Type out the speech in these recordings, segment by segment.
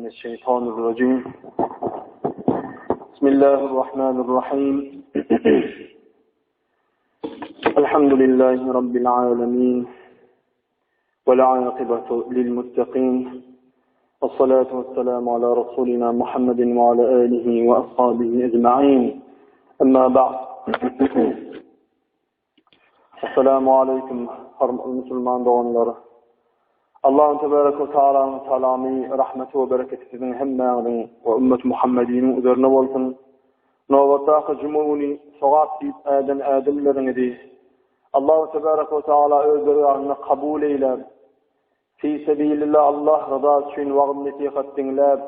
mineşşeýtanirrajim. Bismillahirrahmanirrahim. Elhamdülillahi rabbil alamin. Vel akibatu lil muttaqin. Vessalatu vesselamu ala rasulina Muhammedin ve ala alihi ve ashabihi ecmaîn. Amma ba'd. Esselamu aleýkum, hormatly musulman doganlar. Allahun tebarek we taalanyň salamy, rahmeti we bereketi siziň hemmäňiziň we ümmet Muhammediniň üzerine bolsun. Nobatdaky juma güni sogap diýip äden ädimleriňizi Allahu tebarek we taala öz dergahynda kabul eýläp, fi sebilillah Allah rydasy üçin wagyz-nesihat diňläp,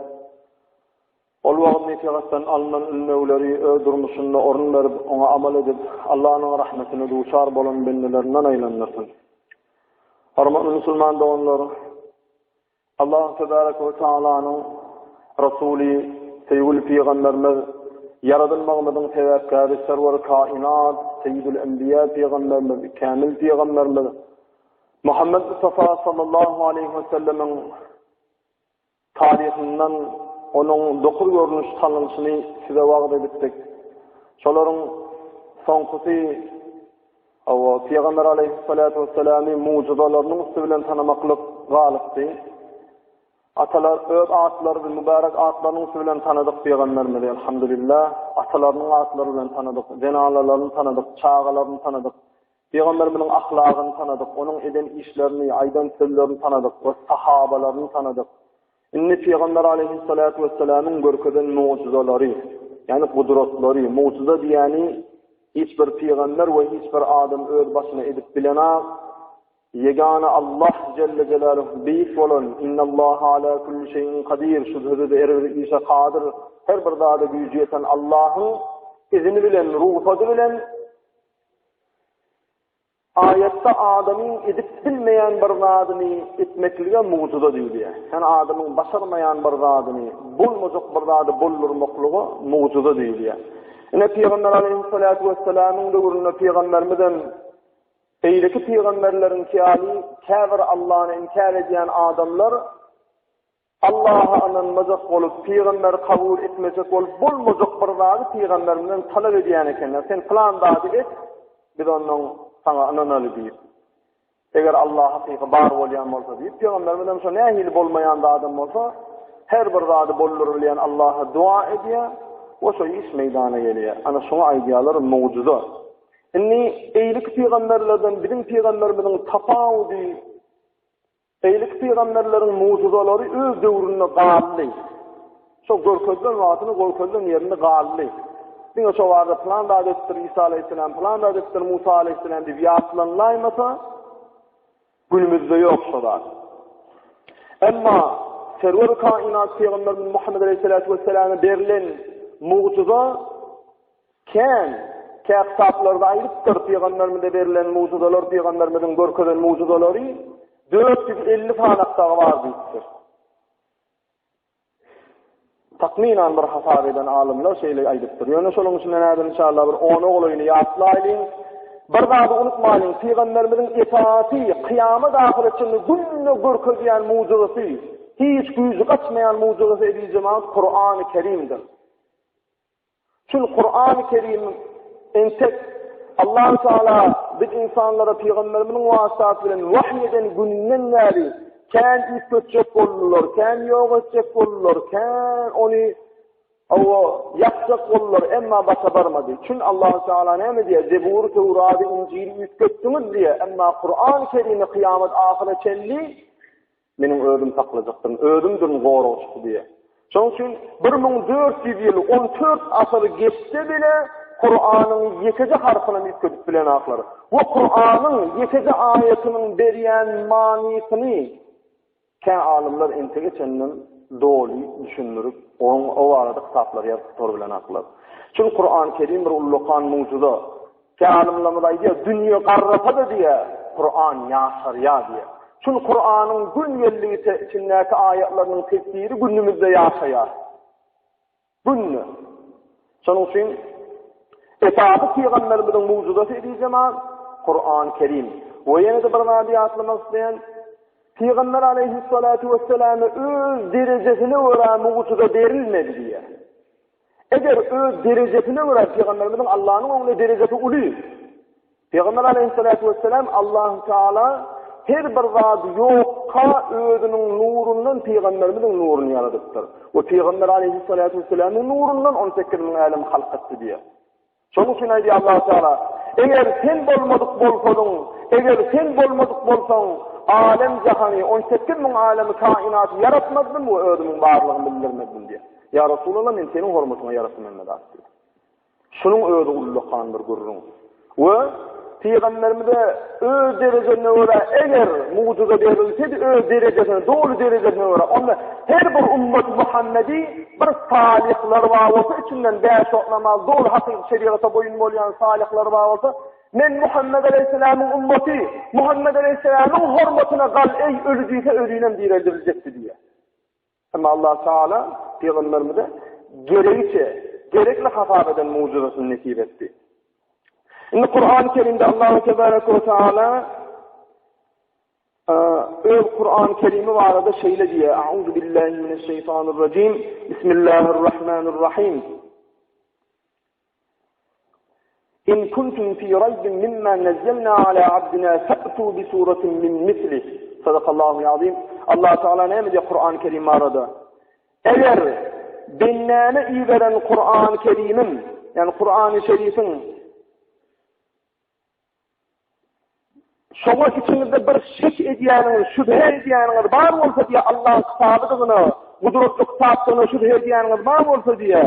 Ol wagyz-nesihatdan alnan ündewleri öz durmuşynda orun berip, oňa amal edip, Allanyň rahmetine duçar bolan bendelerinden aýlandyrsyn. Hormatly musulman doganlar, Allah tebarek we taalanyň Resuly, söýgüli pygamberimiz, ýaradylmagymyzyň sebäpkäri Serwer kainat, Seýidül Enbiýa pygamberimiz, kämil pygamberimiz Muhammed Mustafa sallallahu aleýhi we sellemiň Taryhyndan onuň dokuz görnüş salnyşyny size wagyz edipdik. Şolaryň soňkusy, hawa, Pygamber aleýhissalatu wesselamy mugjyzalarynyň üsti bilen tanamaklyk galypdy. Atalar öz atlary we mübärek atlarynyň üsti bilen tanadyk Pygamberimizi, elhamdülillah. Atalarynyň atlary bilen tanadyk, zenanalaryny tanadyk, çagalaryny tanadyk. Pygamberimiziň ahlagyny tanadyk, onuň eden işlerini, aýdan sözlerini tanadyk we sahabalaryny tanadyk. Indi Pygamber aleýhissalatu wessalamyň görkezen mugjyzalary, ýagny gudratlary, mugjyza diýýäni hiç bir pygamber we hiç bir adam öz başyna edip bilenak, ýegana Allah jelle jelaluhu beýik bolan Innallaha ala kulli şeýin kadir şübhesiz her bir işe kadyr, her bir zada güýji ýeten Allahyň izini bilen, rugsady bilen Aýatda adamyň edip bilmeýän bir zadyny etmeklige mugjyza diýilýär. Ýagny adamyň başarmaýan bir zadyny, bolmajak bir zady boldurmaklyga mugjyza diýilýär. Ine Pygamber aleýhissalatu wessalamyň döwründe pygamberimizem beýleki pygamberleriňki ýaly käbir Allany inkär edýän adamlar Allaha ynanmajak bolup, pygamberi kabul etmejek bolup, bolmajak bir zady pygamberimizden talap edýän ekenler. Sen pylan zady et, biz ondan saňa ynanaly diýip. Eger Allah hakyky bar bolýan bolsa diýip, pygamberimiz hem şo nähili bolmaýan zadam bolsa, her bir zady boldurybilýän Allaha dua edýär we şo iş meýdana gelýär. Ana şoňa aýdýarlar mugjyza. Indi eýleki pygamberlerden biziň pygamberimiziň tapawudy Beýleki pygamberleriň mugjyzalary öz döwründe galdy. Şo görkezilen wagtyny görkezilen ýerinde galdy. Diňe şo barada pylan zat edipdir Isa aleýhissalam, pylan zat edipdir Musa aleýhissalam diýip ýatlanylaýmasa, günümizde ýok şo zat. Emma Serwer kainat pygamberimiz Muhammed aleýhissalatu wesselama berlen mugjyza Kän, kä kitaplarda aýdypdyr, pygamberimize berlen mugjyzalar, pygamberimiziň görkezen mugjyzalary 450 sanak dagy bar diýipdir. Takmynan bir hasap eden alymlar şeýle aýdypdyr. Ýöne şolaryň içinden häzir inşallah bir ona golaýyny ýatlaýlyň. Bir zady unutmalyň, pygamberimiziň esasy kyýamat ahyra çenli günde görkezýän mugjyzasy, hiç güýji gaçmaýan mugjyzasy eziz jemagat Kurany Kerimdir. Şul Kurany Kerim entek Allahu Teala biz insanlara pygamberimiziň wasytasy bilen wahy eden gününden bäri kän üýtgetjek boldular, kän ýok etjek boldular, kän ony Owa, ýakjak boldular, emma başa barmady. Çün Allahu Teala näme diýýär? Zebur, Töwrady, Injili üýtgetdiňiz diýýär. Emma Kurany Kerimi kyýamat ahyra çenli Meniň özüm saklajakdyryn, özümdirin goragçysy diýýär. Şonuň üçin 1400 ýyl, 14 asyr geçse bile Kuranyň ýekeje harpyny üýtgedip bilenaklar. We Kuranyň ýekeje aýatynyň berýän manysyny kä alymlar entege çenlem doly düşündirip, onuň o barada kitaplar ýazyp gutaryp bilenaklar. Çünki Kurany Kerim bir ullakan mugjyza. Kä alymlarymyz aýdýar, dünýe garrasa-da diýýär, Kuran ýaşarýar diýýär. Çün Kuranyň gün geldigiçe içindäki aýatlarynyň tefsiri günümizde ýaşaýar. Günde. Şonuň üçin esasy pygamberimiziň mugjyzasy eziz jemaat Kuran Kerim. We ýene-de bir zady ýatlamak isleýän. Pygamber aleýhissalatu wesselama öz derejesine görä mugjyza berilmedi diýýär. Eger öz derejesine görä pygamberimiziň Allanyň öňünde derejesi uly. Pygamber aleýhissalatu wesselam Allahu Teala her bir zat ýokka özüniň nurundan pygamberimiziň nuruny ýaradypdyr. We pygamber aleýhissalatu wesselamyň nurundan 18 müň älem halk etdi diýýär. Şonuň üçin aýdýar Allah Teala, Eger sen bolmadyk bolsadyň, eger sen bolmadyk bolsaň, alem jahany, 18 müň alemi kainaty ýaratmazdym we özümiň barlygymy bildirmezdim diýýär. Ýa Resulallah, men seniň hormatyňa ýaratdym hemme zat diýýär. Şunuň özi ullakan bir gürrüň. We Pygamberimize öz derejesine görä eger mugjyza berilsedi öz derejesine, doly derejesine görä, onda her bir ummat Muhammedi bir salyhlar bar bolsa içinden bäş wagt namaz doly hakyky şeriata boýun bolýan salyhlar bar bolsa, men Muhammed aleyhisselamyň ummaty, Muhammed aleyhisselamyň hormatyna gal eý öli diýse ölinem direldiljekdi diýýär. Emma Allah Teala pygamberimize geregiçe, gerekli hasap eden mugjyzasyny nesip etdi. Indi Kur'an-ı Kerimde Allahu Tebaraka ve Teala öz Kur'an-ı Kerimi barada şeýle diýýär: A'udhu billahi mineşşeýtanirrajim. Bismillahirrahmanirrahim. In kuntum fi raybin mimma nazzalna ala abdina fa'tu bi suratin min mislih. Sadakallahu azim. Allah Teala näme diýýär Kur'an-ı Kerim barada? Eger bendäme iberen Kur'an-ı Kerimim, ýagny Kur'an-ı Şerifin Şoňa içiňizde bir şek edýäniňiz, şübhe edýäniňiz bar bolsa diýe Allahyň kitabydygyna, gudratly kitapdygyna şübhe edýäniňiz bar bolsa diýe.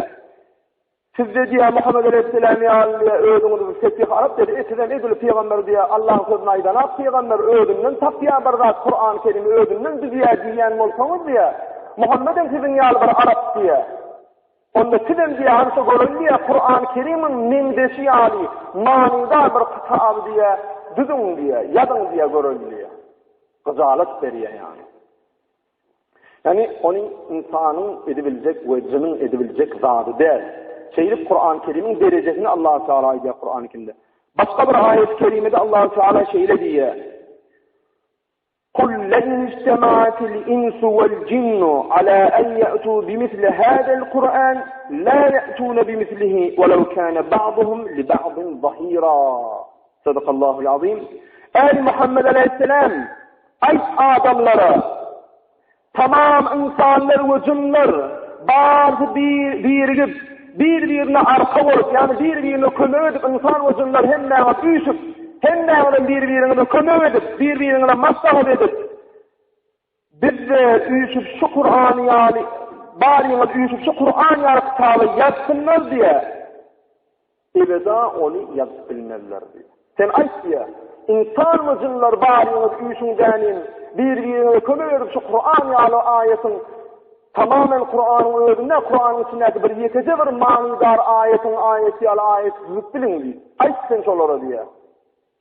Sizde diýe Muhammed aleyhisselam ýaly diýe özüňiz bir fetih arap diýe, e, sizem edil pygamber diýe Allahyň sözüni aýdanak pygamber özünden tapýar bir zat Kur'an-ı Kerimi özünden düzýär diýýän bolsaňyz diýe. Muhammedem siziň ýaly bir arap diýe. Onda sizem diýýär, hany şo göreli diýýär, Kurany Kerimiň meňzeşi ýaly manydar bir kitaby diýýär, düzüň diýýär, ýazyň diýýär, göreli diýýär. Gyjalat berýär ýagny. Ýagny ony ynsanyň edibiljek we jynyň edibiljek zady däl. Şeýdip Kurany Kerimiň derejesini Allah Teala aýdýar Kurany Kerimde. Başga bir aýat-y kerimede Allah Teala şeýle diýýär. Kul lein ijtema'atil insu vel cinnu ala en ye'tu bimisli hadel Kur'an la ye'tune bimislihi velev kâne ba'duhum li ba'din zahira. Sadakallahul azim. Ey Muhammed aleyhisselam, aýt adamlara, Tamam ynsanlar we jynlar barysy bir birigip, bir-birine arka bolup, ýagny bir-birine kömek edip, ynsan we jynlar hemmäňiz üýşüp, hemmäňizem bir-biriňize kömek edip, bir-biriňize maslahat edip, biz-de üýşüp şu Kurany ýaly, baryňyz üýşüp şu Kuran ýaly kitaby ýazsynlar diýe, Ebeda ony ýazyp bilmezler diýýär. Sen aýt diýýär, Ynsan we jynlar baryňyz üýşüň däniň, bir-biriňize kömek edip şu Kuran ýaly aýatyň tamamen Kuranyň özünde, Kuranyň içindäki bir ýekeje bir manydar aýatyň aýaty ýaly aýat düzüp biliň diýip. Aýt sen şolara diýýär.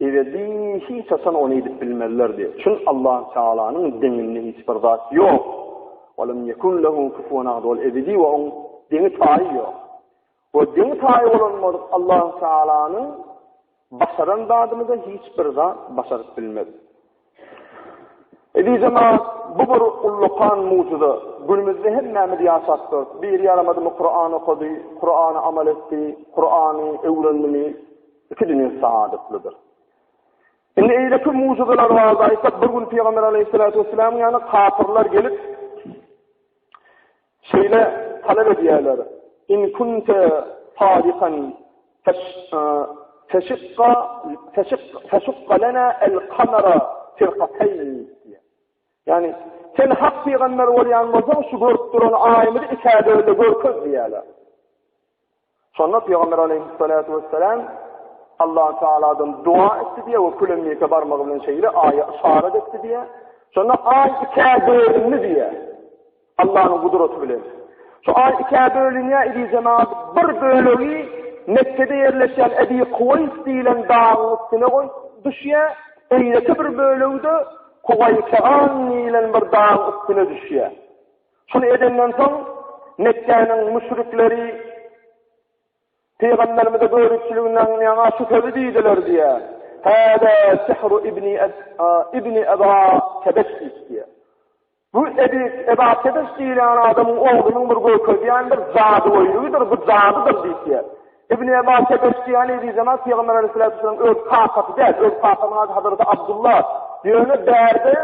Ebedi hiç haçan ony edip bilmezler diýýär. Çün Allah Tealanyň deňinde hiç bir zat ýok. Welem yekun lehu kufuwan ahad. Ol ebedi we oň deňi taýy ýok. We deňi-taýy bolanmadyk Allahu Tealanyň başaran zadyny-da hiç bir zat başaryp bilmez. Eziz jemaat, bu bir ullakan mugjyza. Günümizde hemmämiz ýaşap durus. Biri ýaramadymy Kuran okady, Kurany amal etdi, Kurany öwrendimi, iki dünýe saadatlydyr. Indi eýleki mugjyzalar barada aýtsak, bir gün Pygamber aleyhissalatu vesselamyň ýanyna kapyrlar gelip, Şeýle talap edýärler, In kunte sadikan feşikka feşukka lena el kamera firkateýn diýýär. Ýagny sen hak pygamber bolýan bolsaň şu görüp duran aýymyzy ikä böl-de görkez diýýärler. Şonda Pygamber aleyhissalatu vesselam Allah Teala'dan dua etdi diýe we külemýeke barmagy bilen şeýle aýa yşarat etdi diýe. Şonda aý ikä bölündi diýe. Allah'ın gudraty bilen. Şu aý ikä bölünýär idi jemaat bir bölegi Mekke'de ýerleşýän Ebi Kuwaýs diýlen dagyň üstüne goý düşýär. Eýleki bir bölegi de Kuwaýkegan diýlen bir dagyň üstüne düşýär. Şuny edenden soň Mekgäniň müşrikleri Pygamberimize göripçiliginden ýaňa şübheli diýdiler diýýär. Hâzâ sihru ibni ibni Eba Kebeş diýip diýýär. Bu Ebi Eba Kebeş diýilýän adamyň oglunyň bir görkezýän bir jadygöýligidir, bu jadydyr diýip diýýär. Ibni Eba Kebeş diýýän eziz jemaat Pygamber aleyhissalatu vesselam öz kakasy däl, öz kakasynyň ady Hazreti Abdullah. Ýöne bärde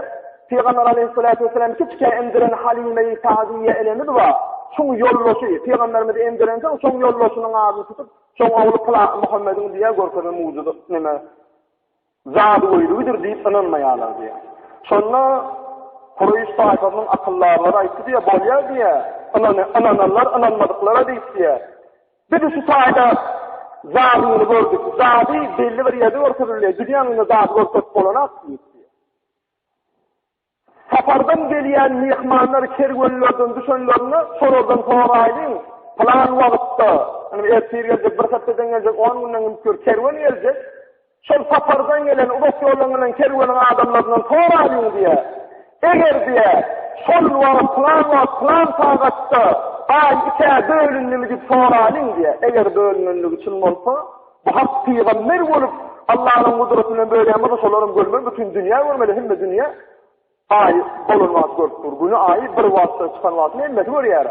Pygamber aleyhissalatu vesselam kiçikä emdiren Halime-i Sadiýe enemiz bar. Şoň ýoldaşy, Pygamberimizi emdirensoň şoň ýoldaşynyň adyny tutup, şoň ogly Pylan Muhammediň diýýär görkezen mugjyza neme jadygöýligidir diýip ynanmaýarlar diýýär. Şonda Kureýş taýpasynyň akyldarlary aýtdy diýýär, bolýar diýýär, ynananlar ynanmadyklara diýip diýýär. Biz şu taýda jadyny gördük. Jady belli bir ýerde görkezilýär. Dünýäň ýüzünde jady görkezip bolanak diýip. Sapardan gelýän myhmanlar kerwenlerden düşenlerinde şolardan soraýlyň, pylan wagtda, ýagny ertir geljek, bir hepdeden geljek, on günden geljek kerwen geljek, şol sapardan gelen, uzak ýoldan gelen kerweniň adamlaryndan soraýlyň diýýär. Eger diýýär, şol wagt, pylan wagt, pylan sagatda aý ikä bölündimi diýip soraýlyň diýýär. Eger bölünenligi çyn bolsa, Bu hak pygamber bolup, Allanyň gudraty bilen bölýän bolsa, şolaram görmeli, bütin dünýä görmeli, hemme dünýä aý bolan wagt görüp dur. Güni aýy bir wagtda çykan wagtyny hemmesi görýär.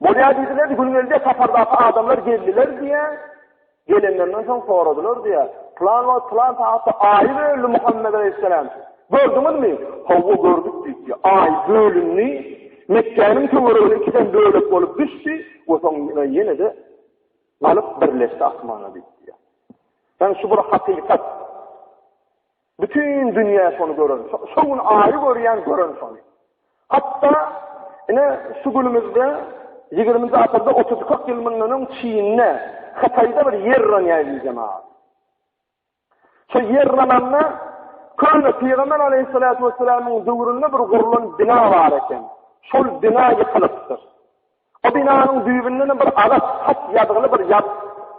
Bolýar diýdiler, gün geldi, sapardaky adamlar geldiler diýä. Gelenlerinden soň soradylar diýä. Plan wagt, plan sagatda aýy böldi Muhammed aleyhisselam. Gördüňizmi? Hawa gördük diýdi. Aý bölündi. Mekgäniň töweregine ikiden bölek bolup düşdi we soň ýene-de Galyp birleşdi asmana diýip. Ýani şu bir hakykat. Bütün dünýä şony gören. Şo gün aýy görýän gören şony. Hatda ine şu günümizde 20-nji asyrda 30-40 ýyl mundan öň Çinde, Hytaýda bir ýer yranýar jemaat. Şo ýer yralanda köne Pygamber aleyhissalatu vesselamyň döwründe bir gurlan bina bar eken. Şol bina ýykylypdyr. O binanyň düýbünden bir agaç hat ýazgyly bir ýaz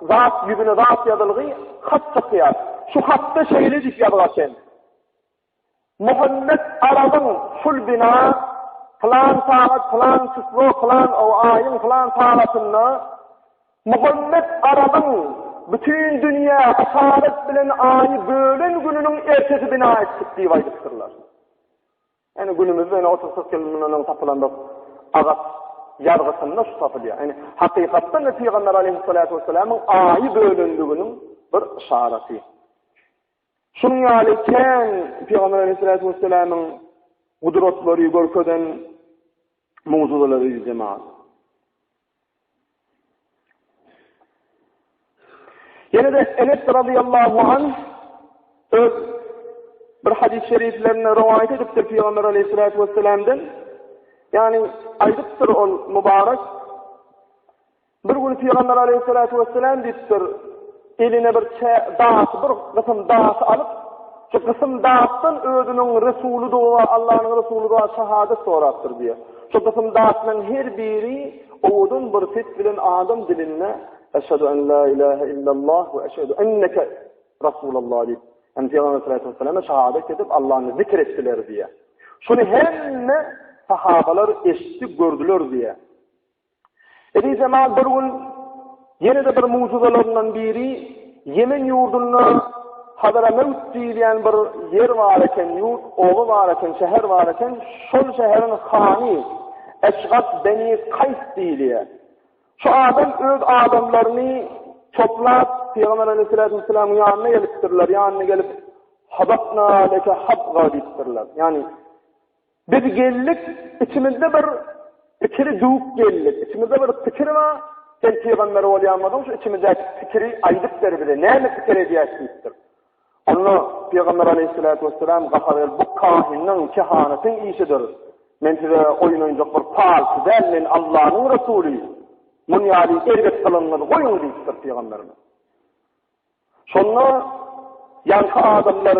zat ýüzüne zat ýazylgy hat çykýar. Şu hatda şeýle diýip ýazgy eken. Muhammet Arabyň şul bina pylan sagat, pylan çyslo, pylan o aýyň pylan sagatynda Muhammet Arabyň bütin dünýä yşarat bilen aýy bölen gününiň ertesi bina etdik diýip aýdypdyrlar. Ýani günümizde ýene 30-40 ýyl mundan öň tapylan bir agaç ýazgysynda şu tapylýar. Ýani hakykatdan-da Pygamber aleyhissalatu vesselamyň aýy bölendiginiň bir yşaraty. Şunuň ýaly kän Pygamber aleyhissalatu vesselamyň gudratlary görkezen mugjyzalary jemaat. Ýene-de Enes radiyallahu anh öz bir hadis-i şeriflerinde rowaýat edipdir Pygamber aleyhissalatu vesselam'dan. Ýani aýdypdyr ol mübarek Bir gün Pygamber aleyhissalatu vesselam diýipdir, eline bir daşy, bir gysym daşy alyp, şu gysym daşdan özüniň Resulydygy, Allanyň Resulydygy şahadat sorapdyr diýýär. Şu gysym daşlaryň her biri owadan bir ses bilen adam dilinde Eşhedü en la ilahe illallah we eşhedü enneke Resulallah diýip, yani Pygamber aleyhissalatu vesselama şahadat edip Allany zikr etdiler diýýär. Şuny hemme sahabalar eşitdi, gördüler diýýär. Eziz Jemal bir gün ýene-de bir mugjyzalaryndan biri Ýemen ýurdunda Hadramewt diýilýän bir ýer bar eken, ýurt, oba bar eken, şäher bar eken, şol şäheriň hany Eşgat Beni Kaýs diýilýär. Şu adam öz adamlaryny toplap, Pygamber aleyhissalatu vesselamyň ýanyna gelipdirler, ýanyna gelip, Habakna leke habga diýipdirler. Ýani Biz geldik, içimizde bir pikiri düwüp geldik. Içimizde bir pikir bar, sen pygamber bolýan bolsaň, şu içimizdäki pikiri aýdyp ber bize, näme pikir edýäs diýipdir. Onda pygamber aleyhissalatu vesselam gahar gelip, bu kahinniň, kehanatyň işidir. Men size oýun oýunjak bir palçy däl, men Allanyň resuly. Mun ýaly erbet gylygyňyzy goýuň diýipdir pygamberimiz. Şonda ýaňky adamlar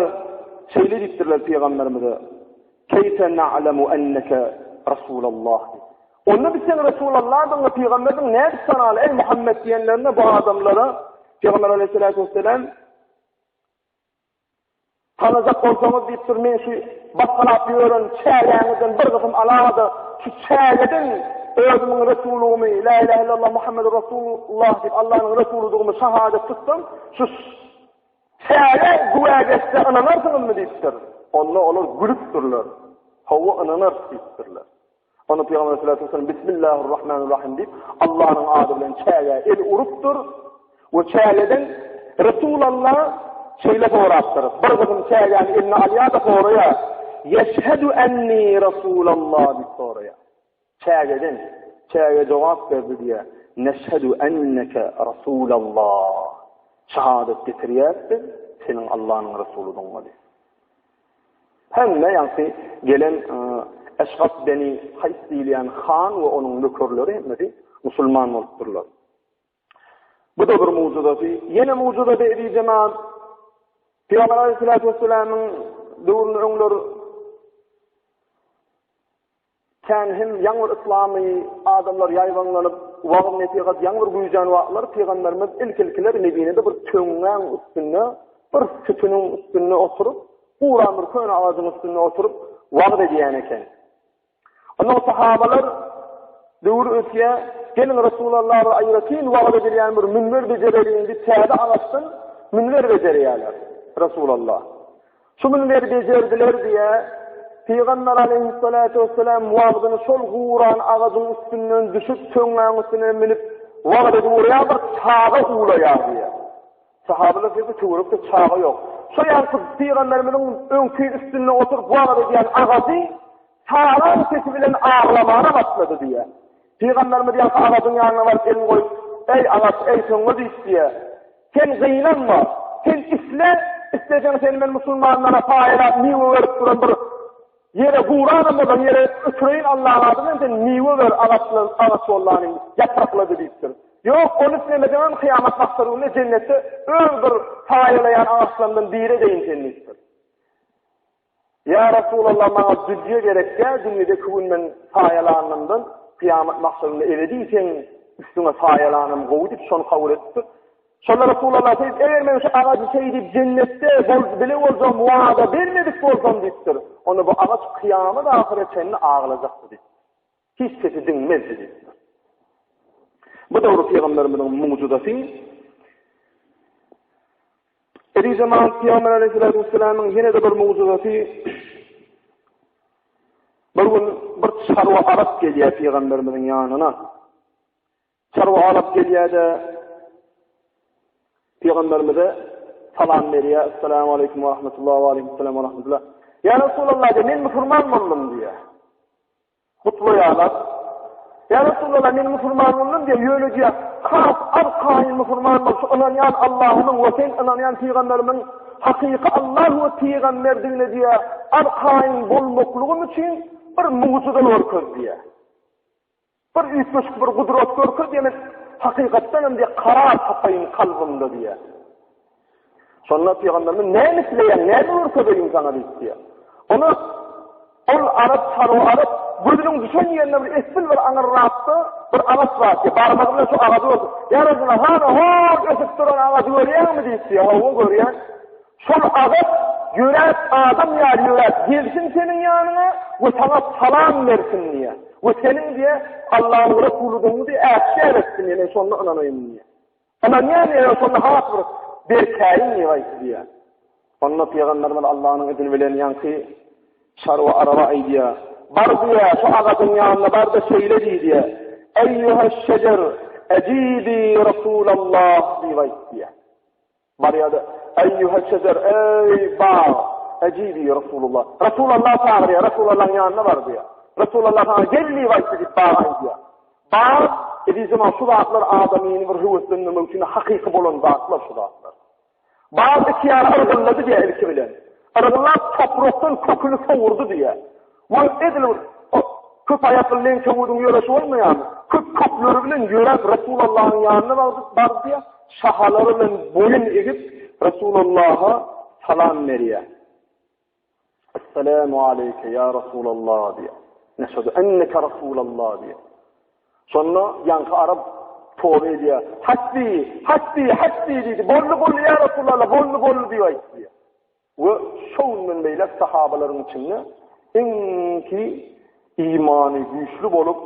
şeýle diýipdirler pygamberimize, Keýfe na'lemu enneke Rasulallah diýip. Onda biz seň Resulallahdygyňy, pygamberdigiňi nädip tanaly, eý Muhammet diýenlerinde bu adamlara Pygamber aleyhissalatu vesselam Tanajak bolsaňyz diýipdir, men şu basgalap ýören çägäňizden bir gysym alaga-da, şu çägeden özümiň resulygymy, La ilahe illallah Muhammedur Rasulullah diýip Allanyň resulydygymy şahadat tutsam, şu. Çäge güwä geçse ynanarsyňyzmy diýipdir. Onda olar gülüpdirler. Hawa ynanarys diýipdirler. Onda Pygamber sallallahu aleyhi ve sellem Bismillahirrahmanirrahim diýip, Allah'yň ady bilen çägä el urupdyr we çägeden Resulallah şeýle sorapdyr. Bir gysym çägäni eline alýar-da soraýar. Yeşhedü enni Resulallah diýip soraýar. Çägeden çäge jogap berdi diýýär. Neşhedü enneke Resulallah. Şahadat getirýäris biz seniň Allah'yň Resulydygyňa diýip. Hemme ýaňky gelen Eşgap beni Kaýs diýilýän han we onuň nökerleri hemmesi musulman bolupdyrlar. Bu-da bir mugjyzasy. Ýene mugjyzasy eziz jemaat, Pygamber aleyhissalatu vesselamyň döwründe öňler Kän hem ýaňy bir yslamy adamlar ýaýbaňlanyp, wagyz-nesihat ýaňy bir güýjän wagtlary Pygamberimiz ilk-ilkiler Medinede bir töňňäň üstünde, bir sütüniň üstünde oturyp, guran bir köne agajyň üstünde oturyp wagyz edýän eken. Ondan sahabalar döwür ösýär, geliň Resulallah bir aýratyn wagyz edilýän bir münber bejereliň diýip täze agaçdan münber bejerýärler Resulallah. Şu münberi bejerdiler diýe, Pygamber aleýhissalatu wesselam wagzyny şol guran agajyň üstünden düşüp, töňňäň üstüne münüp, wagyz edip urýar, bir çaga uwlaýar diýe. Sahabalar diýdi, töwerekde çaga ýok. Şo ýaňky Pygamberimiziň öňki üstünde oturyp wagyz edýän agajy çagaň sesi bilen aglamana başlady diýe. Pygamberimiz ýaňky agajyň ýanyna baryp elini goýup, Eý agaç, eý töňňe diýip diýe. Sen gynanma, sen isle, isleseň seni men musulmanlara paýlap miwe berip duran bir ýere guranam bolsaň ýere ötüreýin Allaň ady bilen sen miwe ber agaçlan agaç bollanyň ýapraklady diýipdir. Ýok, ony islemeseňem kyýamat mahşer gününde jennetde öz bir paýalaýan agaçlarymdan biri edeýin seni diýipdir. Ýa Resulallah maňa dünýe gerek däl dünýedeki gün men saýalanymdan kyýamat mahşerinde ebedi seň üstüňe saýalanym gowy diýip şony kabul edipdir. Şonda Resulallah şeýdip eger men şu agajy şeýdip jennetde bol bile boljagym wada bermedik bolsam diýipdir. Onda bu agaç kyýamat ahyra çenli aglajakdy diýipdir. Hiç sesi diňmezdi diýipdir. Bu dogry pygamberimiziň mugjyzasy. Eziz jemaat Pygamber aleyhissalatu vesselamyň ýene-de bir mugjyzasy bir gün bir çarwa arap gelýär pygamberimiziň ýanyna. Çarwa arap gelýär-de pygamberimize salam berýär. Assalamu alaykum we rahmetullah we alaykum assalam we rahmetullah. Ýa Resulallah diýär, men musulman boldum diýär. Gutlaýarlar. Ýa Resulallah, men musulman boldum diýýär, ýöne diýýär, has arkaýyn musulman bol, şu ynanýan Allahymyň we sen ynanýan pygamberimiň hakyky Allah we pygamberdigine diýýär, arkaýyn bolmaklygym üçin bir mugjyza görkez diýýär. Bir üýtgeşik bir gudrat görkez diýýär, men hakykatdan hem diýýär, karar tapaýyn kalbymda diýýär. Şonda pygamberimiz näme isleýäň, näme görkezeýin saňa diýip diýýär. Ona ol arap çarwa arap gözüniň düşen ýerinde bir esbil bir aňyrrakda bir agaç bar diýýär. Barmagy bilen şu agajy gördi. Ýa Resulallah, hana hol ösüp duran agajy görýäňmi diýip diýýär. Hawa görýän. Şol agaç ýöräp adam ýaly ýöräp gelsin seniň ýanyňa we saňa salam bersin diýýär. We seniň diýýär Allahyň Resulydygyňy diýýär äşgär etsin diýýär. Men şonda ynanaýyn diýýär. Ynanýan ýa şonda has bir berkäýin diýip aýtdy diýýär. Onda pygamberimiz Allanyň izni bilen ýaňky çarwa araba aýdýar. Bar diýýär, şu agajyň ýanyna bar-da şeýle diý diýýär. Eýýuheş şejer, ejibi Resulallah diýip aýt diýýär. Barýar-da, Eýýuheş şejer, eý bag, ejibi Resulallah. Resulallah çagyrýar, Resulallahyň ýanyna bar diýýär. Resulallah saňa gel diýip aýtdy diýip baga aýdýar. Bag, eziz jemagat, şu zatlar adamyny bir höweslendirmek üçin hakyky bolan zatlar şu zatlar. Bag iki ýana yrgyllady diýýär ilki bilen. Yrgyllap toprakdan köküni sowurdy diýýär. We edil bir köp aýakly leňkewudyň ýöreşi bolmaýarmy? Köp kökleri bilen ýöräp Resulallahyň ýanyna bardy, bardy diýýär. Şahalary bilen boýun egip Resulallaha salam berýär. Esselamu aleyke ya Resulallah diýýär. Neşhedü enneke Resulallah diýýär. Şonda ýaňky arap toba edýär. Hasbi, hasbi, hasbi diýdi. Boldy, boldy ya Resulallah, boldy, boldy diýip aýtdy. We şo günden beýläk sahabalaryň içinde iňki imany güýçli bolup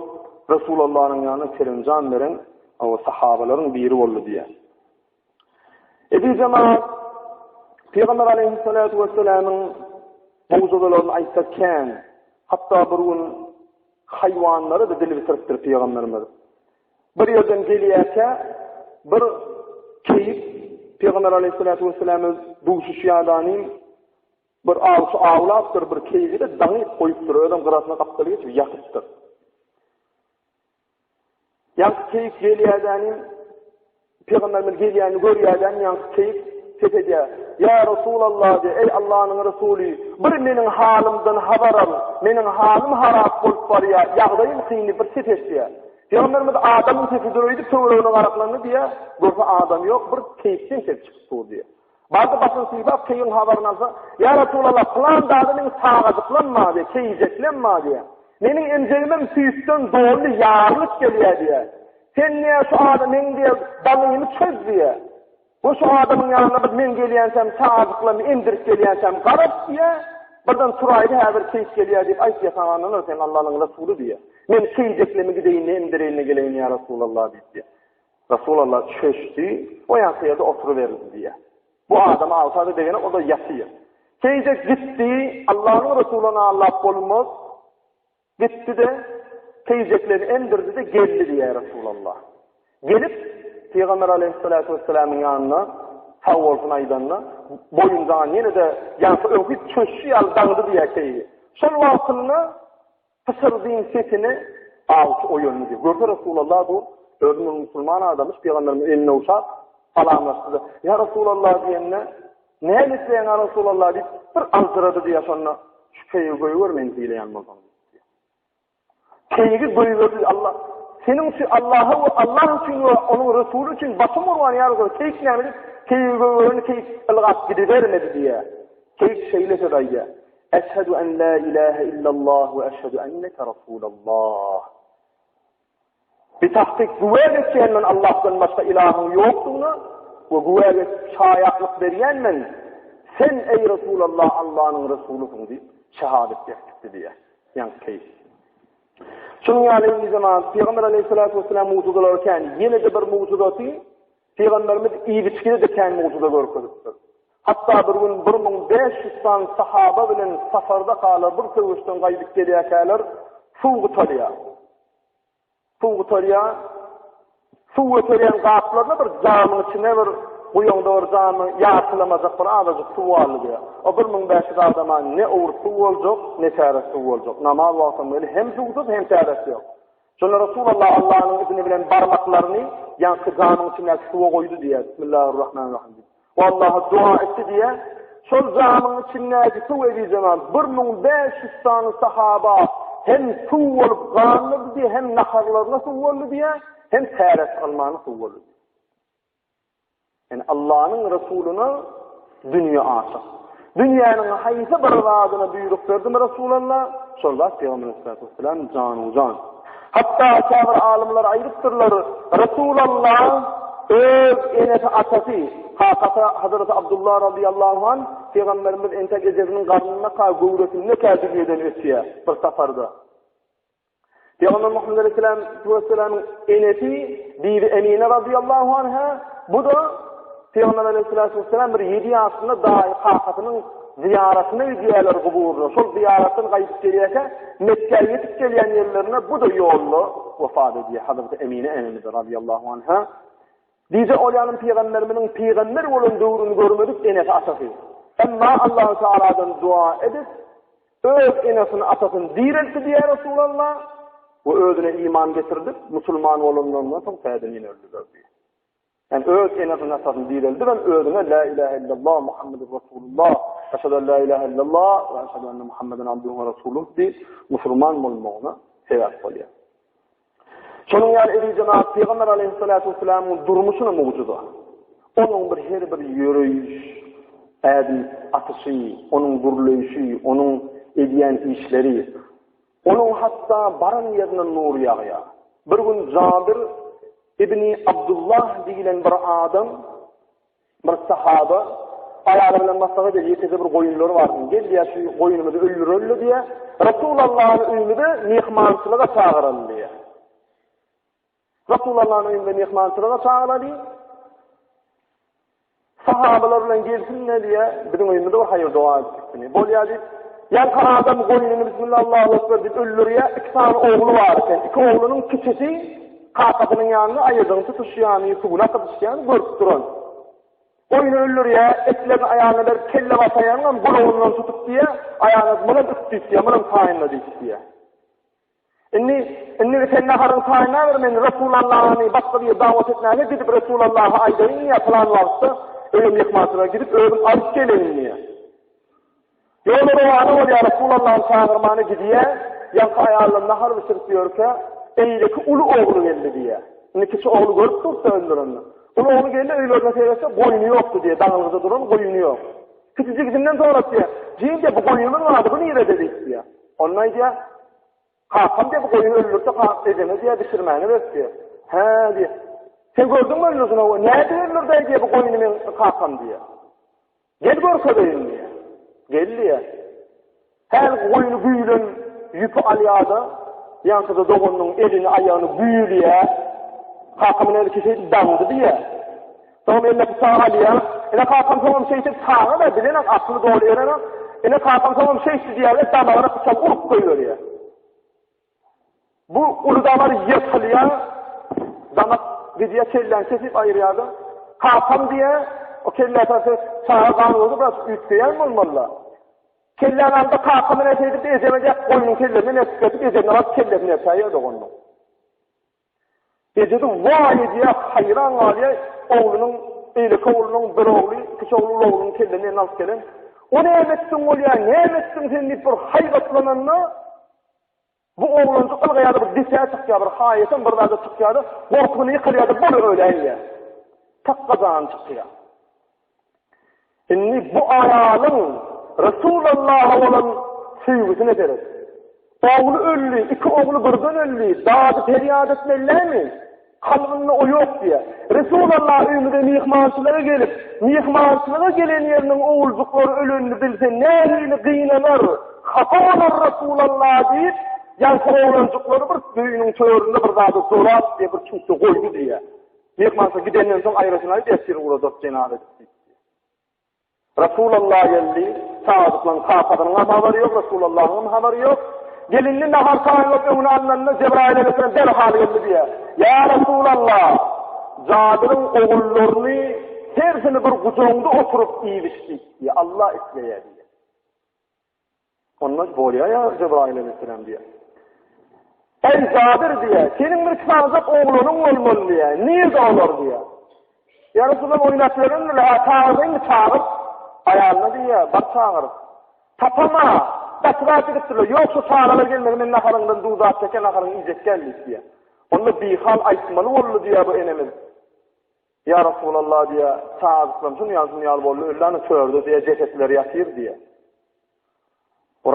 Resulallanyň ýanyna serenjam beren o sahabalaryň biri boldy diýýär. Eziz jemaat, Pygamber aleyhissalatu vesselamyň mugjyzalaryny aýtsa kän. Hatda bir gün haýwanlara-da dil bitiripdir pygamberimiz. Bir ýerden gelýärkä bir keýik Pygamber aleyhissalatu vesselama duşuşýadany bir awçy awlapdyr, bir keýigi-de daňyp goýupdyr, özem gyrasyna gapdaly geçip ýatypdyr. Ýaňky keýik gelýädäni Pygamberimiz gelýänini görýädäni ýaňky keýik ses edýär. Ýa Resulallah diýýär, eý Allanyň Resuly, bir meniň halymdan habar al, meniň halym harap bolup barýar, ýagdaýym kyn diýip bir ses eşidýär. Pygamberimiz adamyň sesidir öýdüp töweregine garaklandy diýýär, görse adam ýok, bir keýikden ses çykyp dur diýýär. Bardy başyny sypap keýigiň habaryny alsa, Ýa Resulallah, pylan dady meň çagajyklam bar diýýär, keýijeklem bar diýýär. Meniň emjegimem süýtden doly ýarylyp gelýär diýýär. Sen diýýär, şu adam meň diýýär, daňymy çöz diýýär. Bu şu adamyň ýanyna bir men gelýänçäm çagajyklarymy emdirip gelýänçäm garaş diýýär. Birden turaýdy häzir keýik gelýär diýip aýt diýýär, saňa ynanaryn sen Allanyň Resuly diýýär. Men keýijeklemi gideýin-de emdireýin-de geleýin ýa Resulallah diýip diýýär. Resulallah çöşdi, o ýanky ýerde oturyberdi diýýär. Bu adam alsa-da degene, o-da ýatyr. Keýijek gitdi, Allanyň Resulyny aldap bolmaz. Gitdi-de, keýijeklerini emdirdi-de geldi diýýär Resulallah. Gelip, Pygamber aleyhissalatu vesselamyň ýanyna sag bolsun aýdanda, boýunjagan ýene-de ýaňky öňki çöşşi ýaly daňdy diýýär keýigi. Şol wagtynda Pyşyrdyň sesine awçy oýandy diýýär. Görse Resulallah dur, özi bir musulman adamyş, pygamberimiz elini ogşap, salamlaşdy-da, Ýa Resulallah diýende, Näme isleýäň ýa Resulallah diýip, bir aljyrady diýýär şonda, Şu keýigi goýber meni dileýän bolsaň diýip. Keýigi goýberdi Allah. Seniň üçin Allaha we Allah üçin we onuň Resuly üçin başym gurban ýa Resulallah. Keýik näme diýip, keýigi goýbereni keýik ylgap gidibermedi diýýär. Keýik şeýle söz aýdýar. Eşhedü en la ilahe illallah we eşhedü enneke Rasulallah. Bir tahkyk güwä geçýän men Allahdan başga ilahyň ýokdugyna we güwä geçip şaýatlyk berýän men sen eý Resulallah Allanyň Resulusyň diýip şehadet berkitdi diýýär. Ýaňky keýik. Şunuň ýaly indi jemaat Pygamber aleyhissalatu vesselam mugjyzalary kän. Ýene-de bir mugjyzasy Pygamberimiz iýip-içgide-de kän mugjyza görkezipdir. Hatda bir gün 1500 sany sahaba bilen safarda galar bir söweşden gaýdyp gelýärkäler suw gutarýar. Suw gutarýar. Suw göterýän gaplaryna bir jamyň içine bir guýaňda bir jamy ýartylamajak bir azajyk suw galdy diýýär. O 1500 adama ne owurt suw boljak, ne çäre suw boljak. Namaz wagtam weli hem suwsuz hem çäresi ýok. Şonda Resulallah Allanyň izni bilen barmaklaryny ýaňky jamyň içindäki suwa goýdy diýýär. Bismillahirrahmanirrahim diýip. We Allaha dua etdi diýýär. Şol jamyň içindäki suw ezizeman 1500 sany sahaba hem suw bolup gandyrdy diýýär, hem naharlaryna suw boldy diýýär, hem täret almana suw boldy. Yani Allah'ın Resuluna dünýä aşyk. Dünýäniň haýsy bir zadyna buýruk berdimi Resulallah? Şol zat Pygamber aleyhissalatu vesselam janu jan. Hatda käbir alymlar aýdypdyrlar, Resulallah öz enesi atasy, kakasy Hazreti Abdullah radıyallahu anh Pygamberimiz entek ejesiniň garnynda göwresinde kä dünýeden ötýär bir saparda. Pygamber Muhammed aleyhissalatu vesselamyň enesi Bibi Emine radıyallahu anha bu da Pygamber aleyhissalatu vesselam bir 7 ýaşynda daýy kakasynyň zyýaratyna gidýärler guburyna. Şol zyýaratdan gaýdyp gelýärkä Mekgä ýetip gelýän ýerlerinde bu da ýolda wefat edýär Hazreti Emine enemiz radıyallahu anha. Diýse ol ýanym pygamberimiziň pygamber bolan döwrüni görmedik enesi atasy. Emma Allahu Teala'dan dua edip Öz enesini, atasyny direltdi diýýär Resulallah we özüne iman getirdip, musulman bolanlaryndan soň täzeden ýene öldüler diýýär. Yani öz enesini, atasyny direldip hem özüne la ilahe illallah Muhammedur Rasulullah, eşhedü en la ilahe illallah we eşhedü enne Muhammeden abduhu we rasuluh diýip musulman bolmagyna sebäp bolýar. Şonuň ýaly eziz jemagat Pygamber aleyhissalatu vesselamyň durmuşyna mugjyza. Onuň bir her bir ýöreýiş, ädim atyşy, onuň gürleýşi, onuň edýän işleri, onuň hatda baran ýerine nur ýagýar. Bir gün Jabir ibni Abdullah diýlen bir adam Bir sahaba aýaly bilen maslahat edýär, ýekeje bir goýunlary bar. Gel diýär, şu goýunymyzy öldüreli diýär. Resulallany öýümize myhmançylyga çagyraly diýär. Resulallany öýümize myhmançylyga çagyraly. Sahabalar bilen gelsin-de diýýär, biziň öýümizde bir haýyr-doga edip gitsin. Bolýar diýip, ýaňky adam goýnuny Bismillah Allahu Ekber diýip öldürýär, iki sany ogly bar eken. Iki oglunyň kiçisi kakasynyň ýanynda aýadyny tutuşýany, suwuny akydyşýany görüp duran. Goýny öldürýär, etlerini aýalyna berip, kelle basaýanyňam gulagyndan tutup diýýär, aýalyna munam üp diýip diýýär, munam taýynla diýip diýýär. Indi, indi sen naharyňy taýynlaber, men Resulallany başga bir dawat etmäge gidip Resulallaha aýdaýyn diýýär, pylan wagtda öýe myhmançylyga gidip özüm alyp geleýin diýýär. Ýola rowana bolýar, Resulallany çagyrmana gidýär, ýaňky aýallar nahar bişirip ýörkä, eýleki uly ogly geldi diýýär. Indi kiçi ogly görüp dursa öldürenini. Uly ogly geldi, öýlerine seretse goýny ýokdy diýýär, daňylgyda duran goýny ýok. Kiçi jigisinden sorap diýýär, Jigim diýýär, bu goýnumyz bardy, bu nirede diýip diýýär. Onda aýdýar, Kakam diýip goýun öldürse, kak ejeme diýýär, bişirmäne berip diýýär. Hä diýýär. Sen gördüňmi öldürsün o? Nädip öldürdi diýýär bu goýuny meň kakam diýýär. Gel görkezeýin diýýär. Gel diýýär. Her goýuny güýlen ýüpi alýar-da, ýaňkyda doganynyň elini, aýagyny güýülýär. Kakamyň eli şeýdip daňdy diýýär. Soňam eline pyçagy alýar. Ene kakam soňam şeýdip çaga-da bilenak, akyly doly erenak. Ene kakam soňam şeýtdi diýýär-de, damagyna pyçak urup goýberýär. Bu uly damar ýyrtylýar, damak gidýär, kelläni kesip aýyrýar-da. Kakam diýýär, o kellä tarapy çaga gan bolsa biraz üýtgeýän bolmaly-da. Kelläni aldy, kakam ene şeýdip ejeme diýýär, goýnuň kellesini ertip berip, ejemden alyp kellesini ertäýýär doganynyň. Ejesi waý edýär, haýran galýar, oglunyň, beýleki oglunyň bir ogly, kiçi ogly uly oglunyň kellesini eline alyp gelen. O näme etdiň bolýar, näme etdiň sen diýip bir haýbatlananda, bu oglanjyk ylgaýar-da bir depä çykýar, bir haýatam bir zada çykýar-da, gorkusyna ýykylýar-da, bol öläýýär. Takga jany çykýar. Indi bu aýalyň Resulallaha bolan söýgüsine seret. Ogly öldi, iki ogly birden öldi, dady perýat etmelilämi? Kalbynda o ýok diýýär. Resulallah öýümize myhmançylyga gelip, myhmançylyga gelen ýeriniň oguljyklary ölenini bilse nähili gynanar, hapa bolar Resulallah diýip, ýaňky oglanjyklary bir öýüniň töründe bir zada dolap diýip bir çüňkde goýdy diýýär. Myhmançylyga gidenden soň aýrasyny aýt, ertir ugradak jenaza edip diýip. Resulallah geldi, çagajyklaryň kakasynyň hem habary ýok, Resulallahyň hem habary ýok. Gelinli nahar taýynlap öňüne alnanda Jebraýyl aleyhisselam derhal geldi diýýär. Ýa Resulallah, Jabyryň ogullaryny hersini bir gujagyňda oturyp iýip-içdik diýýär. Allah isleýär diýýär. Onda bolýar ýa Jebraýyl aleyhisselam diýýär. Eý Jabir diýýär, seniň bir çagajyk oglanyň bolmaly diýýär. Nirde olar diýýär. Ýa Resulallah oýnap ýörendirler, ha çagyrdaýynmy çagyr. Aýalyna diýýär, bar çagyr. Tapama, gaçyrak gidipdirler. Ýok şu çagalar gelmedi, men naharyňdan duz az çeken naharyňy iýjek däl diýip diýýär. Onda bihal aýtmaly boldy diýýär bu enemiz. Ýa Resulallah diýýär, çagajyklarym şuny ýaly şuny ýaly boldy, öldi ana törde diýýär, jesetleri ýatyr diýýär.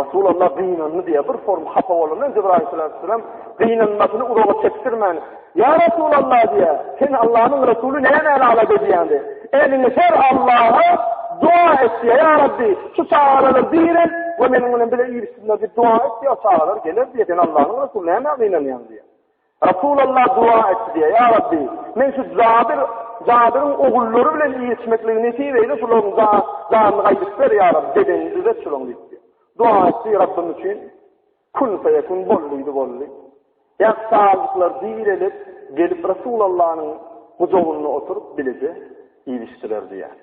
Resulallah gynandy diýýär, bir form hapa bolandan Jibrail aleyhisselam gynanmasyny uzaga çekdirmän, Ýa Resulallah diýýär, sen Allanyň Resuly nämäni alada edýäň diýýär. Eliňi ser Allaha dua et diýýär, Ýa Rabbi, şu çagalar direl we meniň bilen bile iýip-içsinler diýip dua et diýýär, çagalar geler diýýär, sen Allanyň Resuly nämä gynanýaň diýýär. Resulallah dua etdi diýýär, Ýa Rabbi, men şu Jabir, Jabirin ogullary bilen iýip-içmekligi nesip eýle, şularyň janyny gaýdyp ber, ýa Rabbi, bedenini düzet şularyň diýip diýýär. Dua etdi Rabbim üçin, kun feýekun boldy boldy. Ýa çagajyklar direlip, gelip Resulallanyň gujagynda oturyp bileje iýip-içdiler diýýär.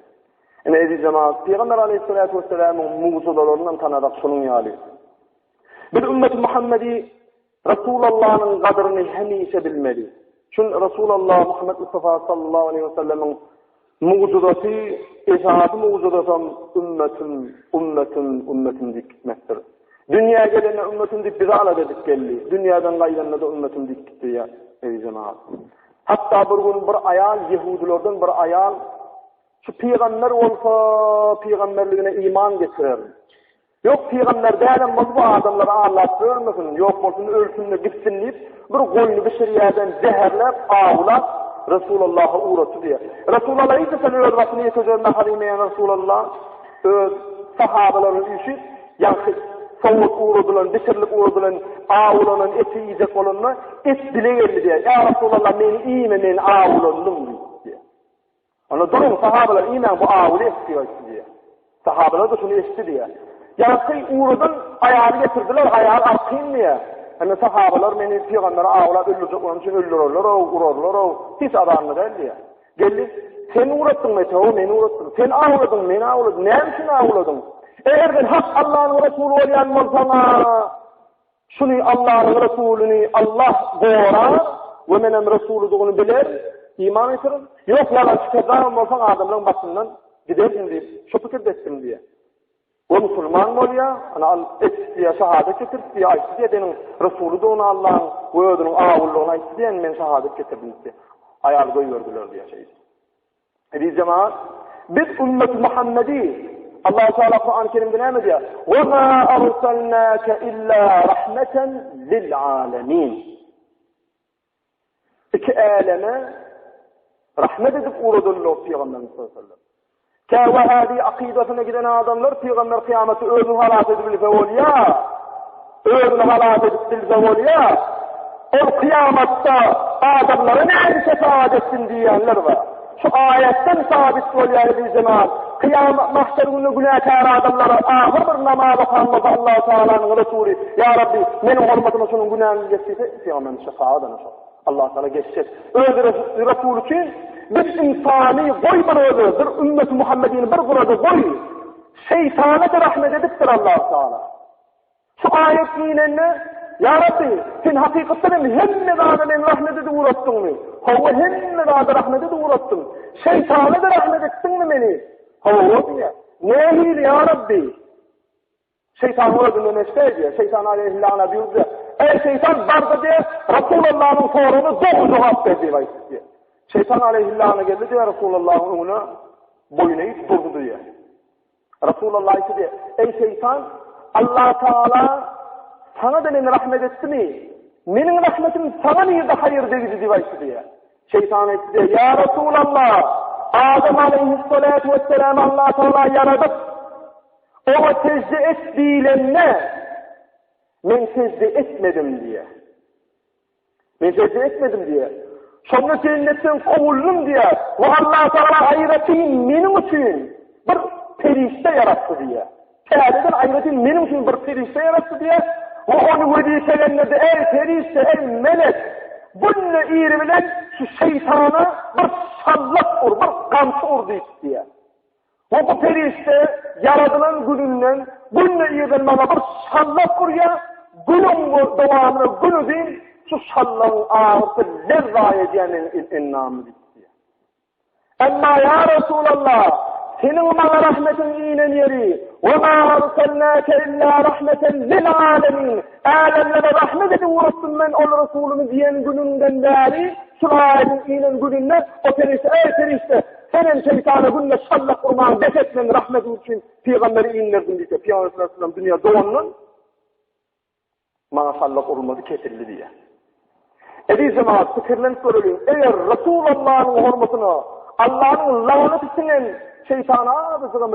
Ine eziz jemagat, Pygamber aleýhissalatu wessalamyň mugjyzalaryndan tanadak şunuň ýaly. Biz ümmeti Muhammedi Resulallanyň gadyryny hemişe bilmeli. Çün Resulallah Muhammed Mustafa sallallahu aleyhi ve sellemiň mugjyzasy, esasy mugjyzasam ümmetim, ümmetim, ümmetim diýip gitmekdir. Dünýä gelende ümmetim diýip bizi alada edip geldi. Dünýäden gaýdanda-da ümmetim diýip gitdi ýa eý jemagat. Hatda bir gün bir aýal ýehudylardan bir aýal şu pygamber bolsa pygamberligine iman getirer. Ýok, pygamber dälem bolsa bu adamlary aldap ýörmesin, ýok bolsun ölsün-de gitsin diýip, bir goýny bişirýärden zäherläp, awlap, Resulallaha ugratdy diýýär. Resulallah hiç haçan öz başyna ýekeje nahar iýmeýän Resulallah öz sahabalaryny üýşüp, ýaňky sowuk ugradylan, bişirilip ugradylan, awlanan eti iýjek bolanda, et dile geldi diýýär. Ýa Resulallah, meni iýme, men awlandym diýip. Onda duruň, sahabalar, iýmäň, bu awuly et diýip aýtdy diýýär. Sahabalar-da şuny eşitdi diýýär. Ýaňky ugradan aýaly getirdiler, aýal arkaýyn diýýär. Indi sahabalar meni pygambere awlap öldürjek bolany üçin öldürerler-ow, urarlar-ow, hiç azarynda däl diýýär. Geldi, sen ugratdyňmy eti? Hawa, men ugratdym. Sen awladyň, men awladym. Näme üçin awladyň? Eger sen hak Allanyň resuly bolýan bolsaň-a, Şuny Allanyň Resulyny Allah gorar we menem Resulydygyny biler, iman getirin. Ýok, ýalançy kezzabam bolsaň adamlaryň başyndan gidersiň diýip, şu pikirde etdim diýýär. We musulman bolýar, ana al et diýýär, şahadat getirip diýýär, aýtdy diýýär, seniň Resulydygyny Allaň we özüniň awullygyny aýtdy diýýär, men şahadat getirdim diýýär. Aýaly goýberdiler diýýär şeýdip. Eziz jemaat, biz ümmet Muhammedi Allah Teala Kur'an-ı Kerimde näme diýýär? "Ve ma arsalnaka illa rahmeten lil alamin." Iki äleme rahmet edip ugradyldy Pygamberimiz sallallahu aleyhi ve sellem. Kä Wahhabi akydasyna giden adamlar pygamber kyýamaty özüni halas edip bilse bolýa. Özüni halas edip bilse bolýa. Ol kyýamatda adamlara näme şefaat etsin diýýänler bar. Şu aýatdan sabit bolýar eziz jemaat. Kyýamat mahşer günü günäkär adamlara ahyr bir namaz okan bolsa Allahu Tealanyň Resuly, Ýa Rabbi, meniň hormatyma şunuň günäni geç diýse, pygamberiň şefaat ana şol. Allah Teala geçjek. Öz Resuly üçin bir ynsany goý bir özi, bir ümmeti Muhammedini bir gurada goý. Şeýtana da rahmet edipdir Allah Teala. Şu aýat inende, Ýa Rabbi, sen hakykatdan hem hemme zada men rahmet edip uratdyňmy? Hawa, hemme zada rahmet edip uratdyň. Şeýtana da rahmet etdiňmi meni? Hawa diýýär. Nähili ýa Rabbi? Şeýtan özünden eşde diýýär. Şeýtan aleýhillana diýdi. Eý şeýtan barda diýýär, Rasulullah'yň soragyna dogry jogap ber diýip aýtdy diýýär. Şeýtan aleýhillana geldi diýýär Rasulullah'yň öňüne boýun egip durdy diýýär. Rasulullah aýtdy diýýär, Eý şeýtan, Allah Taala saňa da meni rahmet etdimi? Meniň rahmetim saňa nirde haýyr degdi diýip aýtdy diýýär. Şeýtan aýtdy diýýär, Ýa Rasulallah, Adam aleýhissalatu wesselam Allah Taala ýaradyp, Oňa sežde et diýlende, men sežde etmedim diýýär. Men sežde etmedim diýýär. Şonda jennetden kowuldym diýýär. We Allah Tagala aýratyn meniň üçin bir perişde ýaratdy diýýär. Täzeden aýratyn meniň üçin bir perişde ýaratdy diýýär. We ony wezipelendirdi, eý perişde, eý melek, günde iri bilen şu şeýtana bir şallak ur, bir gamçy ur diýip diýýär. We bu perişde ýaradylan gününden günde irden maňa bir şallak urýar, günüň dowamynda günuzyn şu şallagyň agyrysy lerza edýär meniň endamymy diýip. Emma ýa Resulallah, seniň maňa rahmetiň inen ýeri, we ma arsalnake illa rahmeten lil alemin, älemlere rahmet edip ugratdym men ol Resulymy diýen günüňden bäri, şu aýatyň inen gününde o perişde, eý perişde, Senem şeýtana günde şallak urmaňy bes et men rahmetim üçin pygamberi inderdim diýse, pygamber sallallahu aleyhi ve sellem dünýä dogandan maňa şallak urulmady kesildi diýýär. Eziz jemaat pikirlenip göreliň, eger Resulallanyň hormatyna Allanyň lagnaty siňen şeýtana azajygam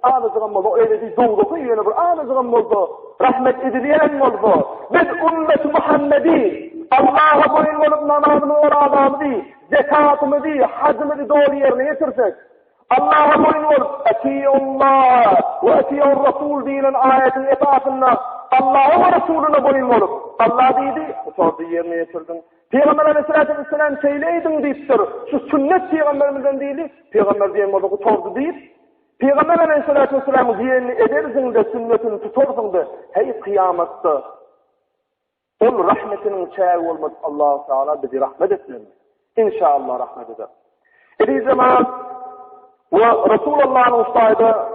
azajygam bolsa ebedi dowzahy ýöne bir azajygam bolsa rahmet edilýän bolsa, biz ümmet Muhammedi Allaha boýun bolup namazymyzy orazamyzy Zekatymyzy, hajymyzy doly ýerine ýetirsek, Allaha boýun bolup, Atiullah we atiur-rasul diýlen aýatyň esasynda Allaha we Resulyna boýun bolup, Allah diýdi, gutardy ýerine ýetirdiň. Pygamber aleyhissalatu vesselam şeýle ediň diýipdir. Şu sünnet pygamberimizden diýdi, pygamber diýen bolsa gutardy diýip, Pygamber aleyhissalatu vesselamyň diýenini edersiň-de, sünnetini tutarsyň-da, heý kyýamatda Ol rahmetiniň çägi bolmadyk Allahu Teala bizi rahmet etmeli. Inşallah rahmet eder. Eziz jemaat we Resulullah'yň ustayda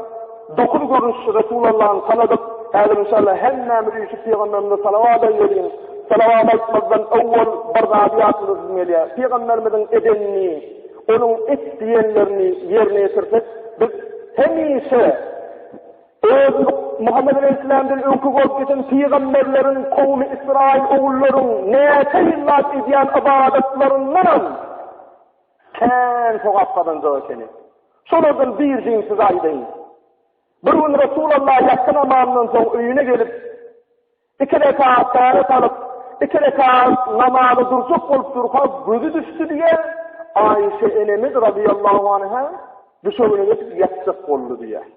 dokuz görnüş Resulullah'yň tanadyk. Häzir inşallah hemmämiz üýşüp pygamberimize salawat aýdalyň. Salawat aýtmazdan owwal bir zady ýatladasym gelýär. Pygamberimiziň edenini, onuň et diýenlerini ýerine ýetirsek, biz hemişe Öz Muhammet aleýhissalamdan öňki bolup geçen pygamberleriň, kowmy Ysraýyl ogullaryň näçe ýyllap edýän ybadatlaryndanam kän sogap gazanjak ekeni. Şolardan birjigini size aýdaýyn. Bir gün Resulallah ýassy namazyndan soň öýüne gelip, Iki rekat täret alyp, iki rekat namaza durjak bolup durka gözi düşdi diýýär. Aişe enemiz radiyallahu anha düşegine geçip ýatjak boldy diýýär.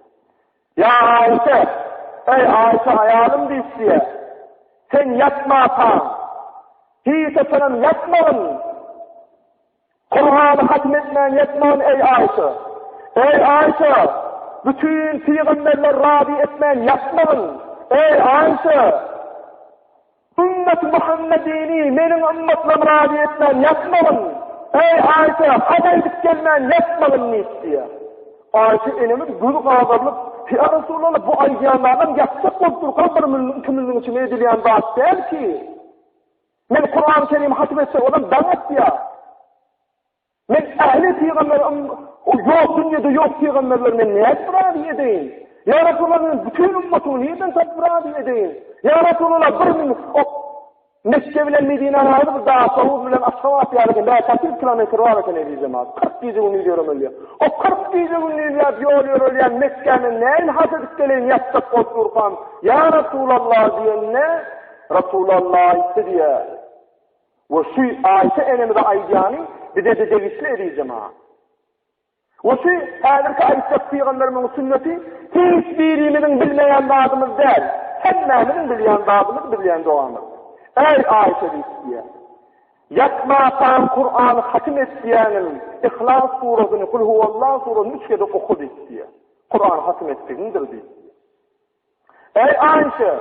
Ýa Aişe, eý Aişe aýalym diýip diýýär. Sen ýatmakaň, hiç haçanam ýatmagyn. Kurany hatm etmän ýatmagyn eý Aişe. Eý Aişe, bütin pygamberler razy etmän ýatmagyn. Eý Aişe, Ümmet Muhammedini meniň ümmetlerim razy etmän ýatmagyn. Eý Aişe, haj aýdyp gelmän ýatmagyn diýip diýýär. Aişe enemiz gözi gazarylyp, Ýa Resulallah, bu aýdýanlarym ýatjak bolup durkam bir münüň, iki münüň içinde edilýän zat däl ki. Men Kurany Kerim hatym etsek olam daň atýar. Men ähli pygamber ýok dünýede ýok pygamberler men nädip razy edeýin? Ýa Resulallah men bütin ümmatymy nirden tapyp razy edeýin? Ýa Resulallah bir gün o Mekke bilen Medinäniň arasy bir Daşoguz bilen Aşgabat ýaly eken, 5-600 kilometr bar eken eziz jemaat. 40 gije gündiz ýöremeli. O 40 gije gündizläp ýol ýörelýän Mekgä men nähili haj edip geleýin ýatjak bolup durkam? Ýa Resulallah diýende Resulallah aýtdy diýýär. We şu Aýşe enemize aýdýany bize-de degişli eziz jemaat. We şu häzirki aýtjak pygamberimiziň sünneti hiç birimiziň bilmeýän zadymyz däl. Hemmämiziň bilýän zadymyz, bilýän dogamyz. Eý Aýşe diýip diýýär. Ýatmakaň Kurany hatym et diýýänim, Ihlas surasyny, Kul huwallah surasyny üç gezek oku diýip diýýär. Kurany hatym etdigiňdir diýip. Eý Aişe!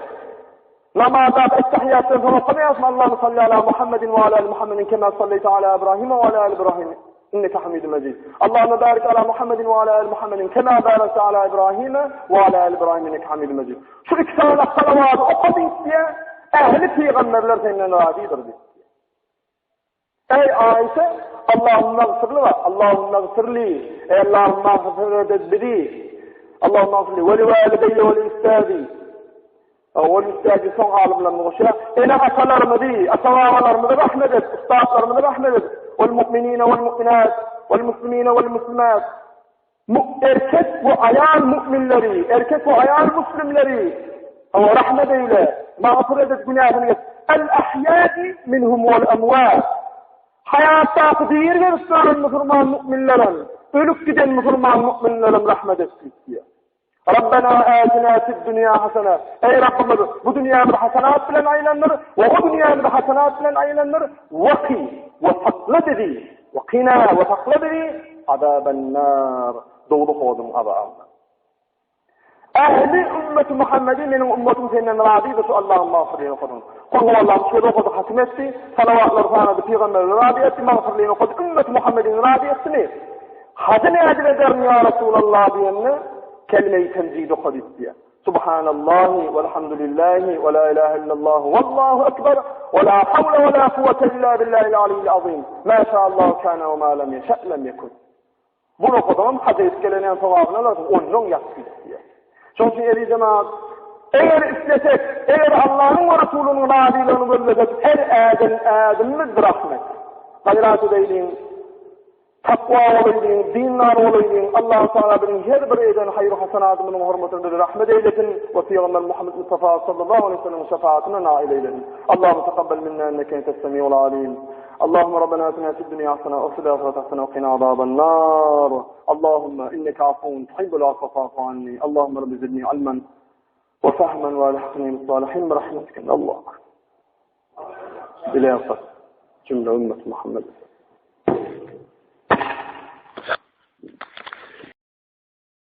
Namazda Ettehiýatdan soň okamaýarsyň Allahümme salli ala Muhammedin we ala ali Muhammedin kema salleýte ala Ibrahim we ala ali Ibrahim inneke hamidun mejid. Allahümme barik ala Muhammedin we ala ali Muhammedin kema barakte ala Ibrahim we ala ali Ibrahim inneke hamidun mejid. Şu iki sany salawat oka diýip diýe, ähli pygamberler senden razydyr diýip. Eý Aişe, Allahümme gfirli we Allahümme gfirli. Eý Allahüm mağfiret et bizi. Allahümme gfirli we li walideyye we li üstadi. Ol üstadi soň alymlaryny goşýar. Ene atalarymyzy, ata babalarymyzy rahmet et, ustadlarymyzy rahmet et. Wal mu'minine wal mu'minat, wal muslimine wal muslimat. Erkek we aýal mu'minleri, erkek we aýal muslimleri Hawa rahmet eýle, magfyret et günäsini geç. El ahýai minhum wal amwat. Haýatdaky diri gezip duran musulman mu'minlerem, ölüp giden musulman mu'minlerem rahmet et diýýär. Rabbena atina fid dunya hasana. Ey Rabbimiz, bu dünýämizi hasanat bilen aýlandyr we o dünýämizi hasanat bilen aýlandyr. Waki we sakla bizi. We qina we sakla bizi azaban nar. Dowzah odunyň azabyndan. Ähli ümmeti Muhammedi meniň ümmetim senden razydyr şu Allahyň magfyrlygyny okadyň. Kul huwallahu şeýle okady hatym etdi, salawatlary sanady, pygamberleri razy etdi, magfyrlygyny okady, ümmeti Muhammedini razy etdimi? Hajy nädip ederin ýa Resulallah diýende, kelime-i temjid oka diýip diýýär. Subhanallahi welhamdülillahi we la ilahe illallah wallahu ekber we la hawle we la kuwwete illa billahil aliyyil azim. Ma şaallahu kana we ma lem yeşe lem yekun. Bunu okasaňam haj edip geleniň sogabyny alarsyň, ondan ýat diýýär. Şonuň üçin eziz jemaat, eger islesek, eger Allanyň we Resulynyň razylygyny gözlesek, her äden ädimimiz rahmet. Gaýrat edeýliň. Takwa bolaýlyň, dindar bolaýlyň, Allahu Tagala biziň her bir eden haýyr-hasanatymyzyň hormatyna bizi rahmet eýlesin we Pygamber Muhammet Mustafa sallallahu aleýhi we sellemiň şefaatyna nail eýlesin. Allahumma taqabbal minna inneke entes semiul alim. Allahumma rabbana atina fid dunya hasana we fil ahireti hasana we qina azaban nar. Allahumma inneke afuwun tuhibbul afwa fa'fu anni. Allahumma rabbi zidni ilman we fahman we alhiqni bis salihin bi rahmetika. Allah. Ile cümle ümmet Muhammed.